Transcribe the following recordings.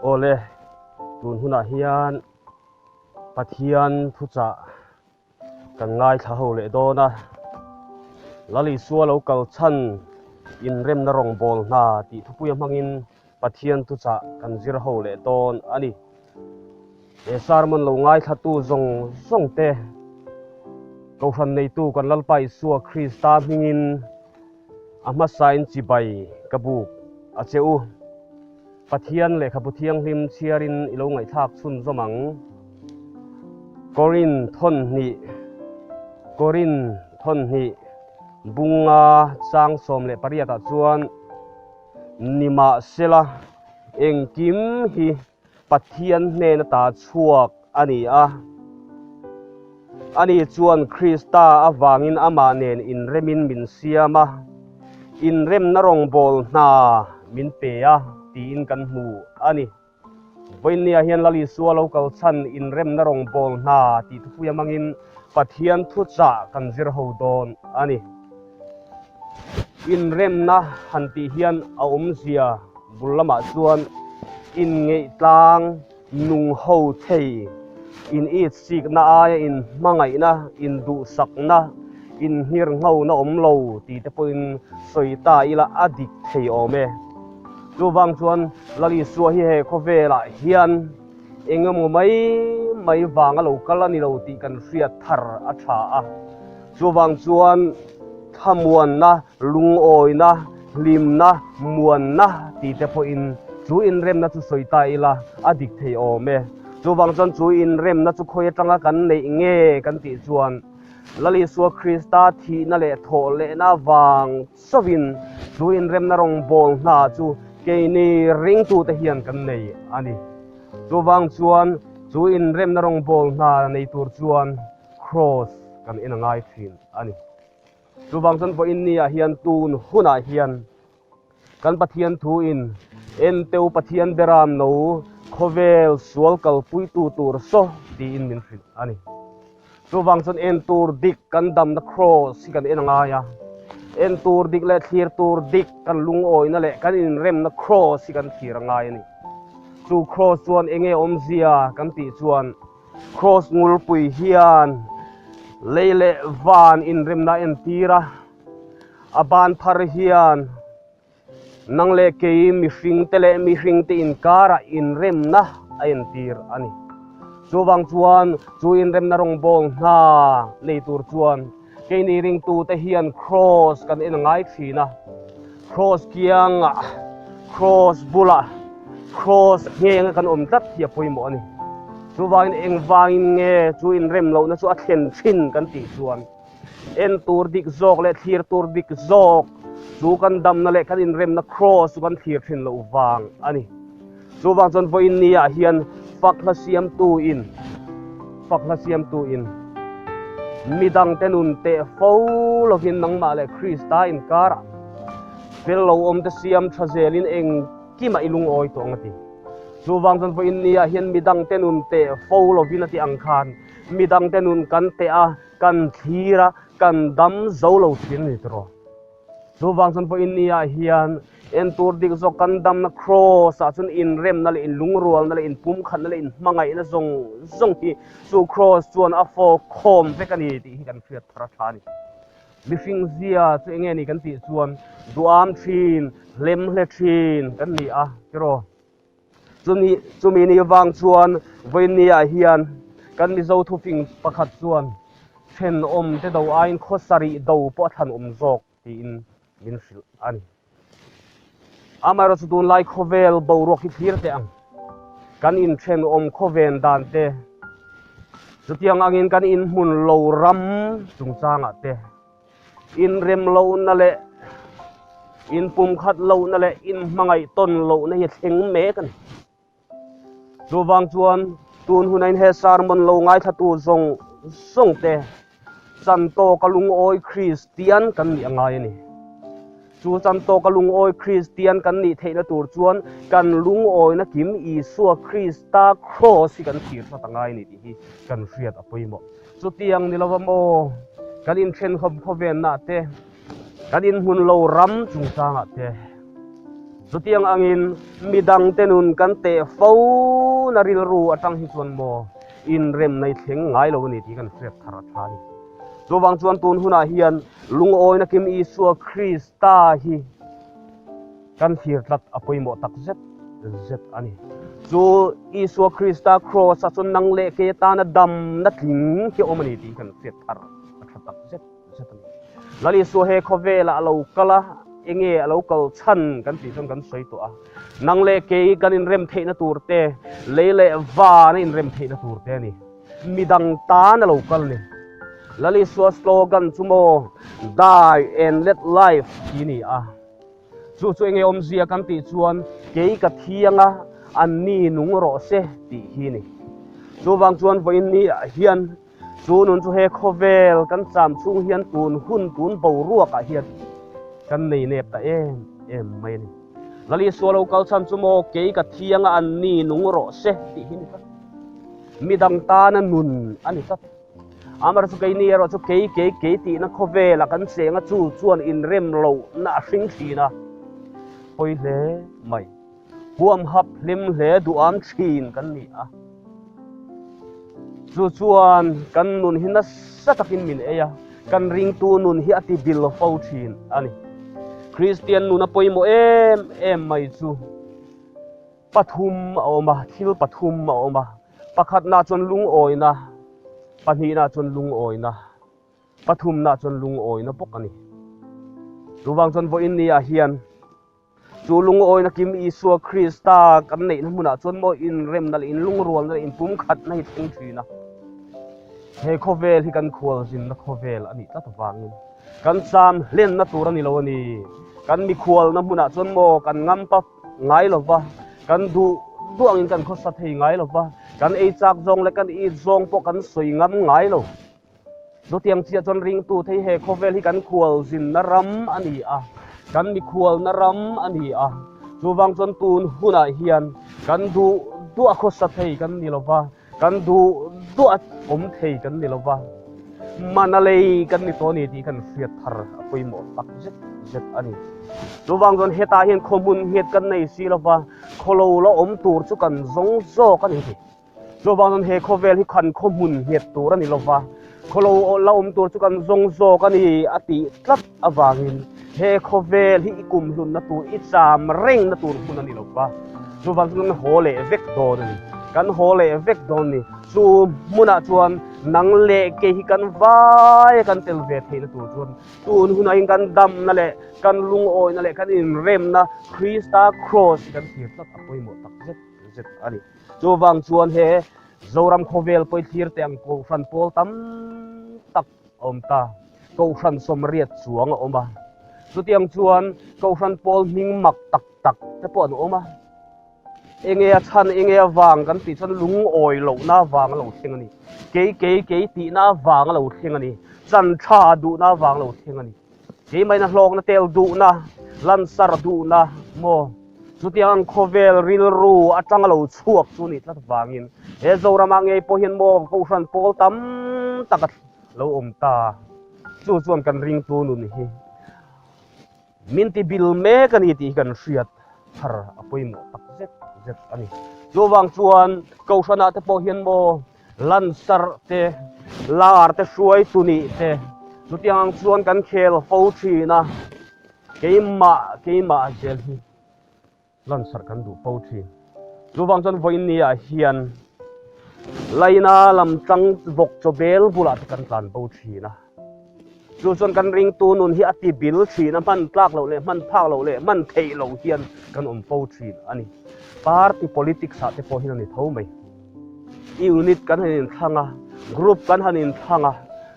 Awle, tun hunah hian Pathian thuchah kan ngaithla ho leh dawn a. Lal Isua lo kal chhan inremna rawngbâwl hna tih thupuia hmangin Pathian thuchah kan zir ho leh dawn a ni. He sermon lo ngaithlatu zawng zawng te Kohhran neitu kan Lalpa Isua Krista hmingin a hmasain chibai ka buk a che u. Pathian lehkhabu thianghlim chhiarin i lo ngaihthlak chhunzawm ang. Korin thawnhnih Korin thawnhnih bunga chang 18 ah chuan Nimahsela engkim hi Pathian hnen ata chhuak a ni a. Ani chuan Krista avangin amah nen inremin min siam a, inremna rawngbâwl hna min pe a tiin kan hmu a ni. Vawiinniah hian Lal Isua lo kal chhan inremna rawngbâwl hna tih thupui amangin Pathian thuchah kan zir ho dawn a ni. Inremna han tih hian a awmzia bul lamah chuan inngeih tlang nung ho thei, in itsikna aia in hmangaihna, in duhsakna, in nghirnghona awm lo tih te pawhin sawi ta ila a dik thei awm e. Chuvang chuan Lal Isua hi he khawvelah hian eng emaw mai mai vang a lo kal a ni lo tih kan hriat thar a tha a. Chuvang chuan thlamuanna, lungawina, hlimna, muanna tih te pawhin chu inremna chu sawi ta ila a dik thei awm e. Chuvang chuan chu inremna chu khawi atanga kan neih nge kan tih chuan Lal Isua Krista thihna leh thawh lehna vang chauhin chu inremna rawngbâwl hna chu keini ringtute hian kan nei a ni. Chuvang chuan chu inremna rawngbâwl hna nei tur chuan Kraws kan en a ngai thin a ni. Chuvang chuan vawiin ni ah hian tun hunah hian kan Pathian thu in Enteu Pathian beram no khawvel sual kalpuitu tur saw tiin min hrilh a ni. Chuvang chuan en tur dik kan damna kraws hi kan en a ngai a. En tur dik leh thlir tur dik kan lungawina leh kan inremna kraws hi kan thlir a ngai a ni. Chu kraws chuan enge awmzia kan tih chuan Kraws ngulpui hian lei leh van inremna a entir a, a ban phar hian nang leh kei mihringte leh mihringte inkarah inremna a entir a ni. Chuvang chuan chu inremna rawngbâwl hna nei tur chuan Keini ringtute hian Kraws kan en ngai thin a, Kraws kiangah, Kraws bulah, Kraws nghenga kan awm tlat hi a pawimawh a ni. Chuvangin engvangin nge chu inrem lohna chu a thlen thin kan tih chuan en tur dik zawk leh thlir tur dik zawk chu kan damna leh kan inremna Kraws chu kan thlir thin loh vang a ni. Chuvang chuan vawiin ni ah hian fak hla siamtu in fak hla siamtu in midangte nun teh fo lovin nangmah leh Krista inkarah fel lo awm te siam tha zelin engkimah i lungawi tawh ang a ti. Chuvang chuan vawiin ni ah hian midangte nun teh fo lovin a ti ang khan midangte nun kan teh a, kan thlir a, kan dam zo lo thin a ni tiraw. Chuvang chuan vawiin ni ah hian entur dik zawk kan damna kraws ah chuan inremna leh inlungrualna leh inpumkhatna leh inhmangaihna zawng zawng hi chu kraws chuan a fawk khawm vek a ni tih hi kan hriat thar a tha a ni. Mihring zia chu enge ni kan tih chuan duham thin, hlemhle thin kan ni a tiraw. Chumi chumi ni vang chuan vawiin ni ah hian kan Mizo thufing pakhat chuan thenawm te do aiin khaw sarih do pawh a thlan awm zawk tiin min hrilh a ni. Amaherawhchu tunlai khawvel boruak hi thlir teh ang. Kan inthenawm khawven dan te, chutiang angin kan inhmun lo ram chungchangah te, Inrem lohna leh inpumkhat lohna leh inhmangaih tawn lohna hi a thleng mek a ni. Chuvang chuan tun huna in he sermon lo ngaithlatu zawng zawng te chan tawka lungawi Kristian kan nih a ngai a ni. Chu chan tawka lungawi Kristian kan nih theihna tur chuan kan lungawina kim Isua Krista kraws hi kan thlir hlat a ngai a ni tih hi kan hriat a pawimawh. Chutiang ni lova maw, kan inthenhawm khawvenna te, kan inhmun lo ram chungchangah te. Chutiang angin midangte nun kan teh fo na rilru atang hi chuan maw inremna i thleng ngai lo a ni tih kan hriat thar a tha a ni. Chuvang chuan tun hunah hian lungawina kim Isua Krista hi kan thlir tlat a pawimawh tak zet zet a ni. Chu Isua Krista Kraws-ah chuan nang leh kei atana damna tling hi a awm a ni tih kan hriat thar a tha tak zet zet a ni. Lal Isua he khawvelah a lo kal a, enge a lo kal chhan kan tih chuan kan sawi tawh a. Nang leh kei kan inrem theihna tur te, lei leh van a inrem theihna tur te a ni. Midang tan a lo kal ni. Lal Isua slogan chu maw Die and let life tih a ni a. Chu chu enge awmzia kan tih chuan kei ka thiang a, anni nung rawh se tih hi a ni. Chuvang chuan vawiin ni ah hian chu nun chu he khawvel kan cham chhung hian tun hun tun boruak ah hian kan nei nep ta em em mai a ni. Lal Isua lo kal chhan chu maw kei ka thiang a, anni nung rawh se tih hi a ni tlat. Midang tana nun a ni tlat. Amar chu keini erawh chu kei kei kei tihna khawvela kan cheng a chu chuan inrem lohna a hring thin a, pawi hle mai. Huam hap hlim hle duham thin kan ni a, chu chuan kan nun hi nasa takin min ei a, kan ringtu nun hi a ti bil fo thin a ni. Kristian nun a pawimawh em em mai chu. Pathum a awm a, thil pathum a awm a. Pakhatna chuan lungawina, pahnihna chuan lungawina, pathumna chuan lungawina bawk a ni. Chuvang chuan vawiin ni ah hian chu lungawina kim Isua Krista kan neihna hmunah chuan maw inremna leh inlungrualna leh inpumkhatna hi thleng thin a. He khawvel hi kan khualzinna khawvel a nih tlat avangin kan cham hlenna tur a ni lo a ni. Kan mikhualna hmunah chuan maw kan ngampa ngai lo va, kan duh duh angin kan khawsa thei ngai lo va, kan ei chak zawng leh kan it zawng pawh kan sawi ngam ngai lo. Chutiang chiah chuan ringtu thei he khawvel hi kan khual zinna ram a ni a, kan mikhualna ram a ni a. Chuvang chuan tun hunah hian kan duh duh a khawsa thei kan ni lo va, Kan duh duh a awm thei kan ni lova, mana lei kan ni tawh a ni tih kan hriat thar a pawimawh tak zet zet a ni. Chuvang chuan hetah hian khaw hmun nghet kan nei si lova, khaw lo la awm tur chu kan zawng zawk a ni ti. Chuvang chuan he khawvel hi khan khaw hmun nghet tur a ni lova, khaw lo la awm tur chu kan zawng zawk a ni a tih tlat avangin he khawvel hi i kumhlunna tur, i cham rengna tur hmun a ni lova. Chuvang chuan kan haw leh vek dawn a ni. Kan haw leh vek dawn a ni. Chu hmunah chuan nang leh kei hi kan vai a kan tel ve theihna tur chuan tun hunah hian kan damna leh kan lungawina leh kan inremna Krista Kraws hi kan thlir tlat a pawimawh tak zet zet a ni. Chuvang chuan he Zoram khawvel pawi thlir te ang Kohhran pawl tam tak a awm ta. Kohhran sawmriat chuang a awm a. Chutiang chuan Kohhran pawl hming mak tak tak te pawh an awm a. Enge a chhan, enge a vang kan tih chuan lungawi lohna vang a lo thleng a ni. Kei, kei, kei tihna vang a lo thleng a ni. Chan tha duhna vang a lo thleng a ni. Keimaina hlawkna tel duhna, lansar duhna maw? Chutiang ang khawvel rilru atanga lo chhuak chu nih tlat vangin he Zoramah ngei pawh hian maw Kohhran pawl tam tak a lo awm ta. Chu chuan kan ringtu nun hi min ti bil mek a ni tih hi kan hriat thar a pawimawh tak zet zet a ni. Chuvang chuan Kohhranah te pawh hian maw Lansar te, lar te hruaitu nih te chutiang ang chuan kan khel fo thin a, keimah keimah zel hi lansar kan duh fo thin. Chuvang chuan vawiin ni ah hian laina lam tang vawk chaw bel bulah te kan tlan bo thin a. Chu chuan kan ringtu nun hi a ti bil thin a, hman tlak loh leh hman phak loh leh hman theih loh hian kan awm fo thin a ni. Party politics ah te pawh hian a ni tho mai. Unit kan han inthlang a, group kan han inthlang a,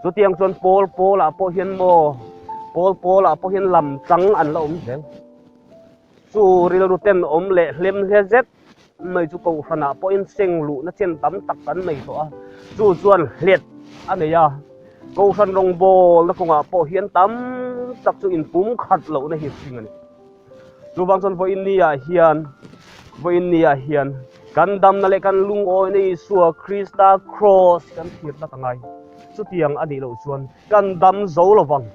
chutiang chuan pawl pawl ah pawh hian maw, pawl pawl ah pawh hian lam tang an la awm zel. Chu rilru ten awm leh hlem hle zet mai chu Kohhranah pawhin seng luhna chen tam tak kan nei tawh a, chu chuan hlet a nei a. Kohhran rawngbawlna kawngah pawh hian tam tak chu inpum khat lohna hi hring a ni. Chuvang chuan vawiin ni ah hian, vawiin ni ah hian kan damna leh kan lungawina Isua Krista Kraws kan thlir tlat a ngai. Chutiang a nih loh chuan kan dam zo lo vang.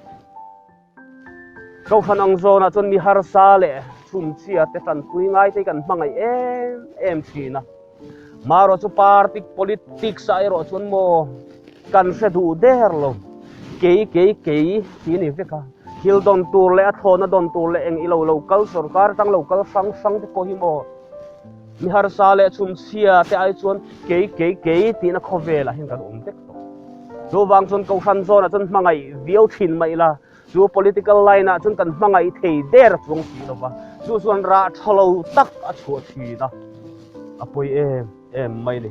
Kohhran ang zawnah chuan mi harsa leh. chhumchhia te tanpui ngai te hi kan hmangaih em em thin a. Marawh chu party politics ah erawh chuan maw kan hre duh der lo. Kei kei kei tih a ni vek a. Thil dawn tur leh a thlawhna dawn tur leh eng ilo lo kal sorkar atang lo kal hrang hrang te pawh hi maw mi harsa leh chhumchhia te ai chuan kei kei kei tihna khawvelah hian kan awm vek tawh. Chuvang chuan Kohhran zawnah chuan hmangaih viau thin mai ila Chu political line ah chuan kan hmangaih thei der chuang si lo va, chu chuan rah tha lo tak a chhuah thin a, a pawi em em mai ni.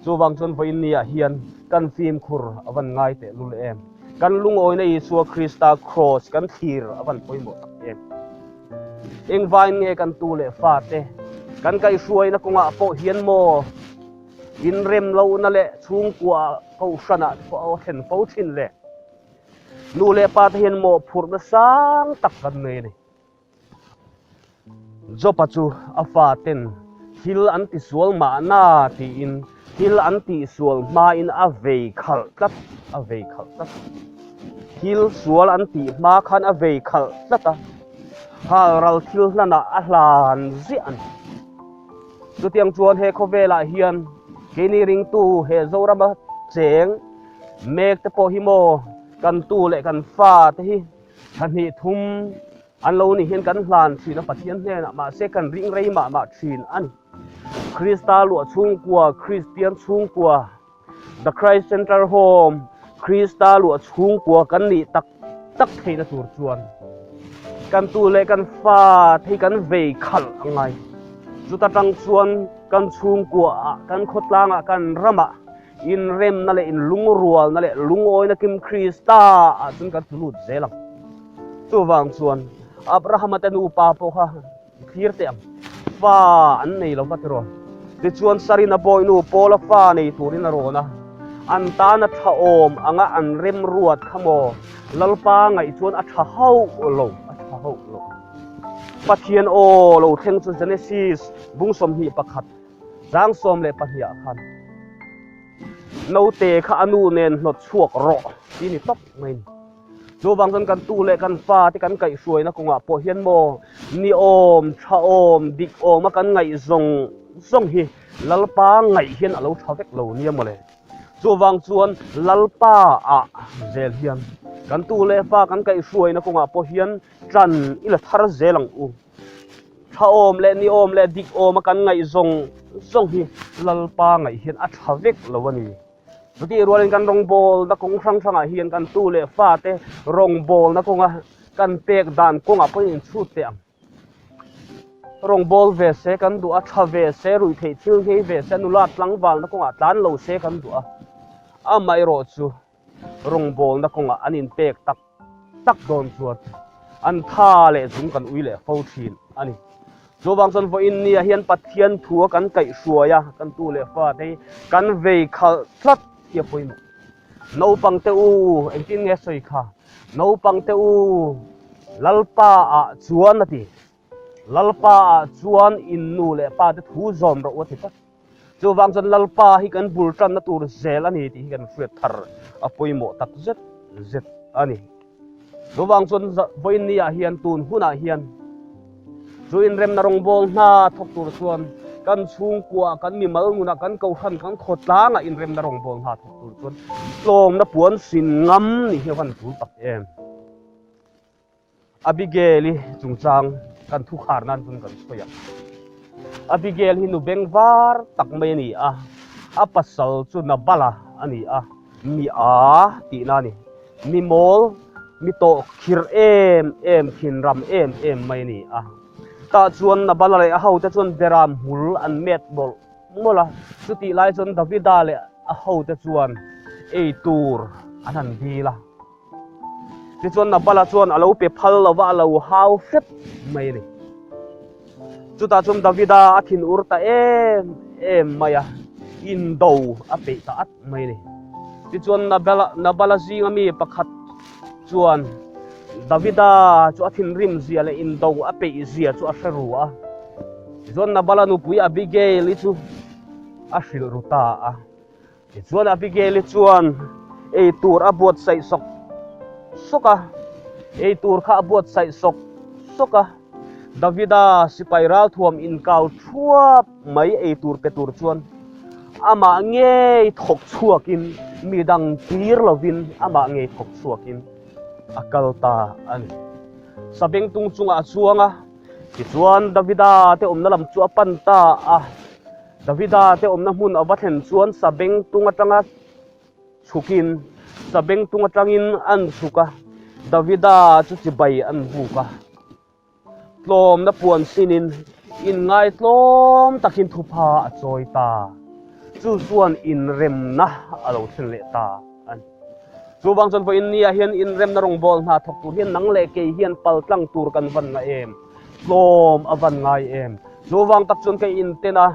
Chuvang chuan vawiin ni ah hian kan fimkhur a van ngai teh lul em. Kan lungawina Isua Krista Kraws kan thlir a van pawimawh tak em. Engvain nge kan tu leh fa te kan kaihhruaina kawngah pawh hian maw inrem lohna leh chhungkua kohhranah te pawh a thlen fo thin le. Nu leh pa te hian mawhphurhna sang tak kan nei a ni. Job-a chu a faten thil an tisual mahna tiin thil an tihsual hmain a vei khalh tlat, a vei khalh tlat. Thil sual an tih hma khan a vei khalh tlat a, halral thil hlanah a hlan ziah a ni. Chutiang chuan he khawvelah hian keini ringtu he Zorama cheng Mek te pawh hi maw kan tu leh kan fa te hi thahnih thum an lo nih hian kan hlan thin a Pathian hnenah mahse kan ring rei mah mah thin a ni. Krista luah chhungkua, Kristian chhungkua, The Christ Center Home, Krista luah chhungkua kan nih tak tak theihna tur chuan kan tu leh kan fa te hi kan vei khalh a ngai. Chuta tang chuan kan chhungkuaah, kan khawtlangah, kan ramah Inremna leh inlungrualna leh lungawina kim Krista ah chuan kan tlu lut zel ang. Chuvang chuan Abrahama te nupa pawh kha i thlir teh ang. Fa an nei lo va tiraw. Tichuan Sarina bawinu Paula fa nei turin a rawn a, an tana tha awm anga an remruat kha maw Lalpa ngaih chuan a tha hauh lo, a tha hauh lo. Pathian aw lo thleng chu Genesis bung 21 12 ah khan naute kha a nu nen hnawt chhuak rawh tih ni tawp mai ni. Chuvang chuan kan tu leh kan fa te kan kaihhruaina kawngah pawh hian maw ni awm, tha awm, dik awm a kan ngaih zawng zawng hi Lalpa ngaih hian a lo tha vek lo nia mawle. Chuvang chuan Lalpa ah zel hian kan tu leh fa kan kaihhruaina kawngah pawh hian tan i la thar zel ang u. Tha awm leh ni awm leh dik awm a kan ngaih zawng zawng hi Lalpa ngaih hian a tha vek lo a ni. Chutih rualin kan rawngbawlna kawng hrang hrangah hian kan tu leh fate rawngbawlna kawnga kan pek dan kawngah pawhin inchhut teh ang. Rawngbâwl ve se kan duh a, tha ve se, ruihtheih thil nghei ve se, nula tlangvalna kawngah tlan lo se kan duh a. Amaherawh chu rawngbawlna kawngah an inpek tak tak dawn chuan an tha leh zung kan ui leh fo thin a ni. Chuvang chuan vawiin nia hian Pathian thu a kan kaihhruai a, kan tu leh fa te hi kan vei khalh tlat hi a pawimawh. Naupang te u, engtin nge sawi kha? Naupang te u, Lalpa ah chuan a ti. Lalpa ah chuan in nu leh pa te thu zawm rawh u a ti tlat. Chuvang chuan Lalpa hi kan bul tanna tur zel a ni tih hi kan hriat thar a pawimawh tak zet zet a ni. Chuvang chuan vawiin ni ah hian tun hunah hian chu inremna rawngbâwl hna thawk tur chuan kan chhungkua, kan mimal nunah, kan kohhran, kan khawtlangah inremna rawngbâwl hna thawk tur chuan tlawmna puan sin ngam ni hi a van tul tak em. Abigail-i chungchang kan thukhar nan chuan kan sawi a. Abigail hi nu bengvar tak mai a ni a, a pasal chu Nabala a ni a, mi a tihna a ni. Mi mawl, mi tawh khirh em em, thinram em em mai a ni a. Tah chuan Nabala leh a hote chuan beram hmul an met mawlh mawlh a, chutih lai chuan Davida leh a hote chuan ei tur an han dil a. Tichuan Nabala chuan a lo pe phal lo va, a lo hau hrep mai a ni. Chutah chuan Davida a thin ur ta em em mai a, indo a peih ta at mai a ni. Tichuan Nabala, Nabala zinga mi pakhat chuan Davida chu a thinrim zia leh indo a peih zia chu a hre ru a. Tichuan Nabala nupui Abigail-i chu a hrilh ru ta a. Tichuan Abigail-i chuan ei tur a buatsaih sawk sawk a, ei tur kha a buatsaih sawk sawk a. Davida sipai ralthuam inkau thuap mai ei tur pe tur chuan amah ngei thawk chhuakin midang tir lovin amah ngei thawk chhuakin a kal ta a ni. Sabengtung chungah a chuang a, tichuan Davida te awmna lam chu a pan ta a. Davida te awmna hmun a va thlen chuan sabengtung atanga chhukin sabengtung atangin an chhuk a, Davida chu chibai an buk a. Tlawmna puan sinin inngaitlawm takin thupha a chawi ta. Chu chuan inremna a lo thlen leh ta a ni. Chuvang chuan vawiin nia hian inremna rawngbâwl hna thawk tur hian nang leh kei hian paltlang tur kan van nga em? Tlawm a van ngai em? Chuvang tak chuan ka inten a,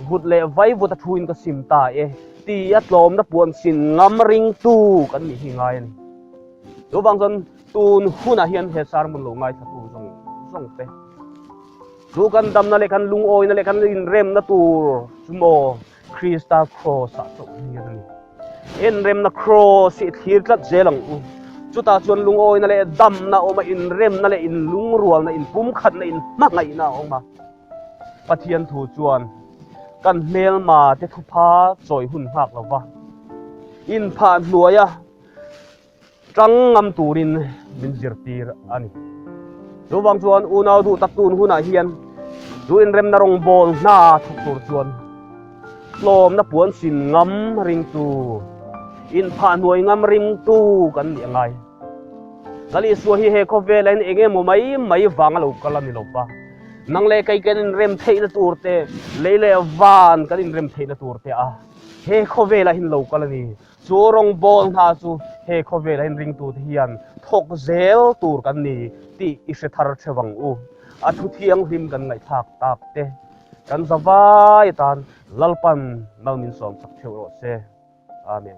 Vut leh vai vut a thuin ka sim ta e ti a tlawmna puan sin ngam ringtu kan nih hi ngai a ni. Chuvang chuan tun hunah hian he sermon lo ngaithlatu zawng zawng te chu kan damna leh kan lungawina leh kan inremna tur chu maw Krista Kraws ah chauh hian a ni. Inremna Kraws hi i thlir tlat zel ang u. Chutah chuan lungawina leh damna a awm a, inremna leh inlungrualna, inpumkhatna, inhmangaihna a awm a. Pathian thu chuan kan hmelma te thupha chawi hun nghak lo va, inphah hnuaia tang ngam turin min zirtir a ni. Chuvang chuan unau duh tak tun hunah hian chu inremna rawngbâwl hna thawk tur chuan tlawmna puan sin ngam ringtu, inphah hnuai ngam ringtu kan nih a ngai. Lal Isua hi he khawvela in eng emaw mai mai vang a lo kal a ni lo va. Nang leh kei kan inrem theihna tur te, lei leh van kan inrem theihna tur te a he khawvela hin lo kal a ni. Chu rawngbâwl hna chu he khawvela hin ringtute hian thawk zel tur kan ni tih i hre thar theuh ang u. A thu thianghlim kan ngaihthlak tak te kan zavai atan Lalpan mal min sawmsak theuh rawh se. Amen.